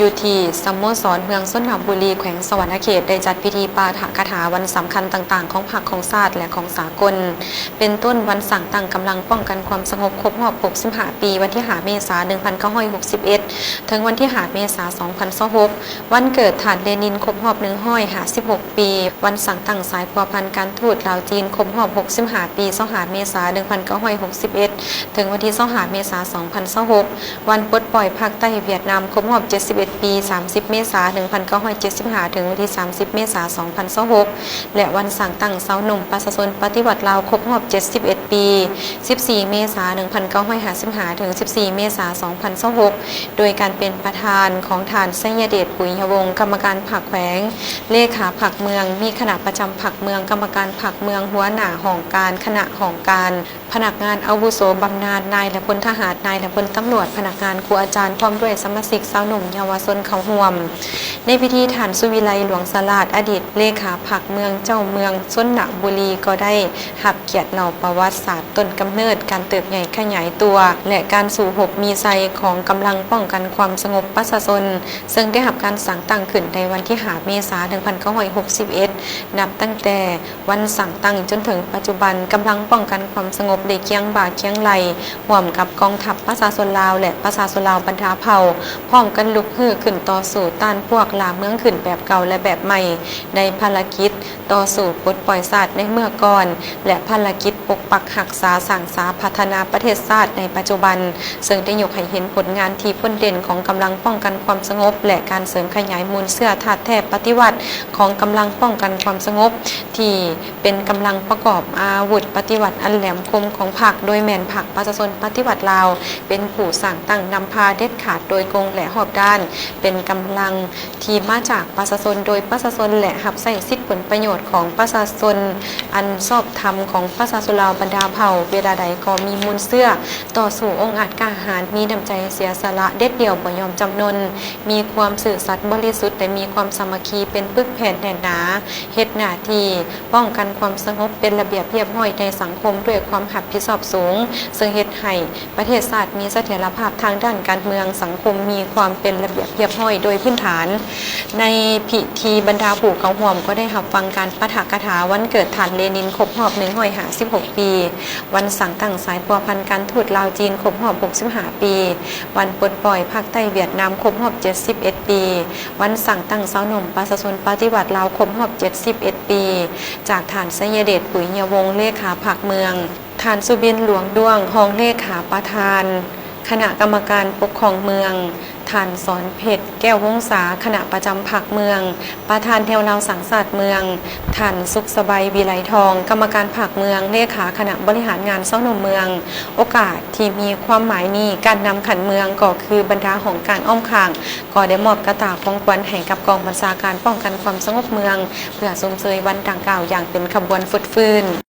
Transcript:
ຢູ່ທີ່ສະໂມສອນເມືອງຊົນນະບູລີ ແຂວງສະຫວັນນະເຂດ ໄດ້ຈັດພິທີປາຖະກະຖາວັນສຳຄັນຕ່າງໆຂອງພັກ, ຂອງຊາດ ແລະ ຂອງສາກົນ ເປັນຕົ້ນວັນສ້າງຕັ້ງກຳລັງປ້ອງກັນຄວາມສະຫງົບຄົບຮອບຫົກສິບຫ້າປີ ວັນທີຫ້າເມສາ ໜຶ່ງພັນເກົ້າຮ້ອຍຫົກສິບເອັດ ເຖິງວັນທີຫ້າເມສາ ສອງພັນຊາວຫົກ ວັນເກີດທ່ານເລນິນຄົບຮອບໜຶ່ງຮ້ອຍຫ້າສິບຫົກປີ, ວັນສ້າງຕັ້ງສາຍພົວພັນການທູດລາວ-ຈີນຄົບຮອບຫົກສິບຫ້າປີ ຊາວຫ້າເມສາ ໜຶ່ງພັນເກົ້າຮ້ອຍຫົກສິບເອັດ ເຖິງວັນທີຊາວຫ້າເມສາ ສອງພັນຊາວຫົກ ວັນປົດປ່ອຍພາກໃຕ້ຫວຽດນາມຄົບຮອບເຈັດສິບເອັດປີ ສາມສິບເມສາ ໜຶ່ງພັນເກົ້າຮ້ອຍເຈັດສິບຫ້າ ເຖິງວັນທີສາມສິບເມສາ ສອງພັນຊາວຫົກ ແລະ ວັນສ້າງຕັ້ງຊາວໜຸ່ມປະຊາຊົນປະຕິວັດລາວຄົບຮອບເຈັດສິບເອັດປີ ສິບສີ່ເມສາ ໜຶ່ງພັນເກົ້າຮ້ອຍຫ້າສິບຫ້າ ເຖິງສິບສີ່ເມສາ ສອງພັນຊາວຫົກ ໂດຍການເປັນປະທານຂອງທ່ານ ໄຊຍະເດດ ປຸຍຍະວົງ ກຳມະການພັກແຂວງ, ເລຂາພັກເມືອງ, ມີຄະນະປະຈຳພັກເມືອງ, ກຳມະການພັກເມືອງ, ຫົວໜ້າຫ້ອງການ, ຄະນະຫ້ອງການ, ພະນັກງານອາວຸໂສບຳນານ, ນາຍ ແລະ ພົນທະຫານ, ນາຍ ແລະ ພົນຕຳຫຼວດ, ພະນັກງານ, ຄູອາຈານ ພ້ອມດ້ວຍສະມາຊິກຊາວໜຸ່ມເຍົາວະຊົນເຂົ້າຮ່ວມ. ໃນພິທີ ທ່ານ ສຸວິໄລ ຫຼວງສະຫຼາດ ອະດີດເລຂາພັກເມືອງ, ເຈົ້າເມືອງຊົນນະບູລີ ກໍໄດ້ຮັບກຽດເລົ່າປະຫວັດສາດຕົ້ນກຳເນີດ, ການເຕີບໃຫຍ່ຂະຫຍາຍຕົວ ແລະ ການສູ້ຮົບມີໄຊຂອງກຳລັງປ້ອງກັນຄວາມສະຫງົບປະຊາຊົນ, ເຊິ່ງໄດ້ຮັບການສ້າງຕັ້ງຂຶ້ນໃນວັນທີຫ້າເມສາ ໜຶ່ງພັນເກົ້າຮ້ອຍຫົກສິບເອັດ ນັບຕັ້ງແຕ່ ວັນສ້າງຕັ້ງຈົນເຖິງປັດຈຸບັນ, ກຳລັງປ້ອງກັນຄວາມສະຫງົບໄດ້ຄຽງບ່າຄຽງໄຫຼ່ ຮ່ວມກັບກອງທັບປະຊາຊົນລາວ ແລະ ປະຊາຊົນລາວບັນດາເຜົ່າ ພ້ອມກັນລຸກຮືຂຶ້ນຕໍ່ສູ້ຕ້ານພວກລ່າເມືອງຂຶ້ນແບບເກົ່າ ແລະ ແບບໃໝ່ ໃນພາລະກິດຕໍ່ສູ້ປົດປ່ອຍຊາດໃນເມື່ອກ່ອນ ແລະ ພາລະກິດປົກປັກຮັກສາ, ສ້າງສາ, ພັດທະນາປະເທດຊາດໃນປັດຈຸບັນ, ເຊິ່ງໄດ້ຍົກໃຫ້ເຫັນຜົນງານທີ່ພົ້ນເດັ່ນຂອງກຳລັງປ້ອງກັນຄວາມສະຫງົບ ແລະ ການເສີມຂະຫຍາຍມູນເຊື້ອທາດແທ້ປະຕິວັດຂອງກຳລັງປ້ອງກັນຄວາມສະຫງົບ ທີ່ ເປັນກຳລັງປະກອບອາວຸດປະຕິວັດອັນແຫຼມຄົມຂອງພັກ, ໂດຍແມ່ນພັກປະຊາຊົນປະຕິວັດລາວ ເປັນຜູ້ສ້າງຕັ້ງນຳພາເດັດຂາດໂດຍກົງ ແລະ ຮອບດ້ານ, ເປັນກຳລັງທີ່ມາຈາກປະຊາຊົນ ໂດຍປະຊາຊົນ ແລະ ຮັບໃຊ້ສິດຜົນປະໂຫຍດຂອງປະຊາຊົນອັນຊອບທຳຂອງປະຊາຊົນລາວບັນດາເຜົ່າ, ເວລາໃດກໍມີມູນເຊື້ອຕໍ່ສູ້ອົງອາດກ້າຫານ, ມີນ້ຳໃຈເສຍສະຫຼະເດັດດ່ຽວບໍ່ຍອມຈຳນົນ, ມີຄວາມຊື່ສັດບໍລິສຸດ ແລະ ມີຄວາມສາມັກຄີເປັນປຶກແຜ່ນແໜ້ນໜາ, ເຮັດໜ້າທີ່ ປ້ອງກັນຄວາມສະຫງົບເປັນລະບຽບຮຽບຮ້ອຍໃນສັງຄົມດ້ວຍຄວາມຮັບຜິດຊອບສູງ, ເຊິ່ງເຮັດໃຫ້ປະເທດຊາດມີສະຖຽນລະພາບທາງດ້ານການເມືອງ, ສັງຄົມມີຄວາມເປັນລະບຽບຮຽບຮ້ອຍໂດຍພື້ນຖານ. ໃນພິທີ, ບັນດາຜູ້ເຂົ້າຮ່ວມກໍໄດ້ຮັບຟັງການປາຖະກະຖາວັນເກີດທ່ານເລນິນຄົບຮອບໜຶ່ງຮ້ອຍຫ້າສິບຫົກປີ, ວັນສ້າງຕັ້ງສາຍພົວພັນການທູດລາວ-ຈີນຄົບຮອບຫົກສິບຫ້າປີ, ວັນປົດປ່ອຍພາກໃຕ້ຫວຽດນາມຄົບຮອບເຈັດສິບເອັດປີ, ວັນສ້າງຕັ້ງຊາວໜຸ່ມປະຊາຊົນປະຕິວັດລາວຄົບຮອບເຈັດສິບເອັດປີ, ຈາກທ່ານ ໄຊຍະເດດ ປຸຍຍະວົງ ເລຂາພັກເມືອງ, ທ່ານ ສຸບິນ ຫຼວງດ້ວງ ຮອງເລຂາປະທານຄະນະກຳມະການປົກຄອງເມືອງ, ທ່ານ ສອນເພັດ ແກ້ວວົງສາ ຄະນະປະຈຳພັກເມືອງ, ປະທານແຖວລາວສ້າງຊາດເມືອງ, ທ່ານ ສຸກສະໄບ ວິໄລທອງ ກຳມະການພັກເມືອງ, ເລຂາຄະນະບໍລິຫານງານຊາວໜຸ່ມເມືອງ. ໂອກາດທີ່ມີຄວາມໝາຍນີ້, ການນຳຂັ້ນເມືອງກໍຄືບັນດາຫ້ອງການອ້ອມຂ້າງ ກໍໄດ້ມອບກະຕ່າຂອງຂວັນໃຫ້ກັບກອງບັນຊາການປ້ອງກັນຄວາມສະຫງົບເມືອງ ເພື່ອຊົມເຊີຍວັນດັ່ງກ່າວຢ່າງເປັນຂະບວນຟົດຟື້ນ.